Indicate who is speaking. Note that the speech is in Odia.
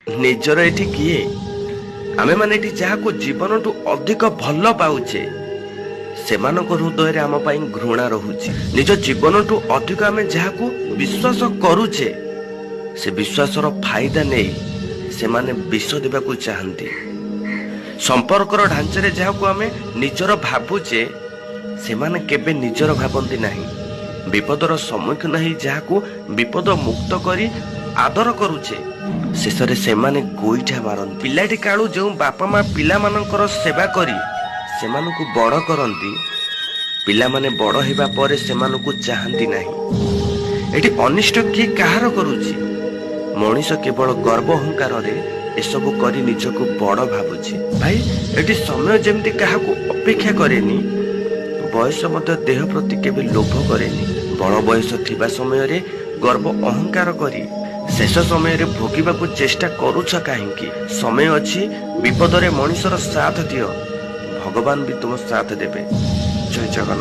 Speaker 1: ନିଜର ଏଠି କିଏ? ଆମେମାନେ ଏଠି ଯାହାକୁ ଜୀବନଠୁ ଅଧିକ ଭଲ ପାଉଛେ, ସେମାନଙ୍କ ହୃଦୟରେ ଆମ ପାଇଁ ଘୃଣା ରହୁଛି। ନିଜ ଜୀବନଠୁ ଅଧିକ ଆମେ ଯାହାକୁ ବିଶ୍ୱାସ କରୁଛେ, ସେ ବିଶ୍ୱାସର ଫାଇଦା ନେଇ ସେମାନେ ବିଷ ଦେବାକୁ ଚାହାନ୍ତି। ସମ୍ପର୍କର ଢାଞ୍ଚାରେ ଯାହାକୁ ଆମେ ନିଜର ଭାବୁଛେ, ସେମାନେ କେବେ ନିଜର ଭାବନ୍ତି ନାହିଁ। ବିପଦର ସମ୍ମୁଖୀନ ହେଇ ଯାହାକୁ ବିପଦ ମୁକ୍ତ କରି ଆଦର କରୁଛେ, ଶେଷରେ ସେମାନେ ଗୋଇଠା ମାରନ୍ତି। ପିଲାଟି କାଳୁ ଯେଉଁ ବାପା ମା ପିଲାମାନଙ୍କର ସେବା କରି ସେମାନଙ୍କୁ ବଡ଼ କରନ୍ତି, ପିଲାମାନେ ବଡ଼ ହେବା ପରେ ସେମାନଙ୍କୁ ଚାହାନ୍ତି ନାହିଁ। ଏଠି ଅନିଷ୍ଟ କିଏ କାହାର କରୁଛି? ମଣିଷ କେବଳ ଗର୍ବ ଅହଙ୍କାରରେ ଏସବୁ କରି ନିଜକୁ ବଡ଼ ଭାବୁଛି। ଭାଇ, ଏଠି ସମୟ ଯେମିତି କାହାକୁ ଅପେକ୍ଷା କରେନି, ବୟସ ମଧ୍ୟ ଦେହ ପ୍ରତି କେବେ ଲୋଭ କରେନି। ବଳ ବୟସ ଥିବା ସମୟରେ ଗର୍ବ ଅହଙ୍କାର କରି ଶେଷ ସମୟରେ ଭୋଗିବାକୁ ଚେଷ୍ଟା କରୁଛ କାହିଁକି? ସମୟ ଅଛି, ବିପଦରେ ମଣିଷର ସାଥ ଦିଅ, ଭଗବାନ ବି ତୁମ ସାଥ ଦେବେ। ଜୟ ଜଗନ୍ନାଥ।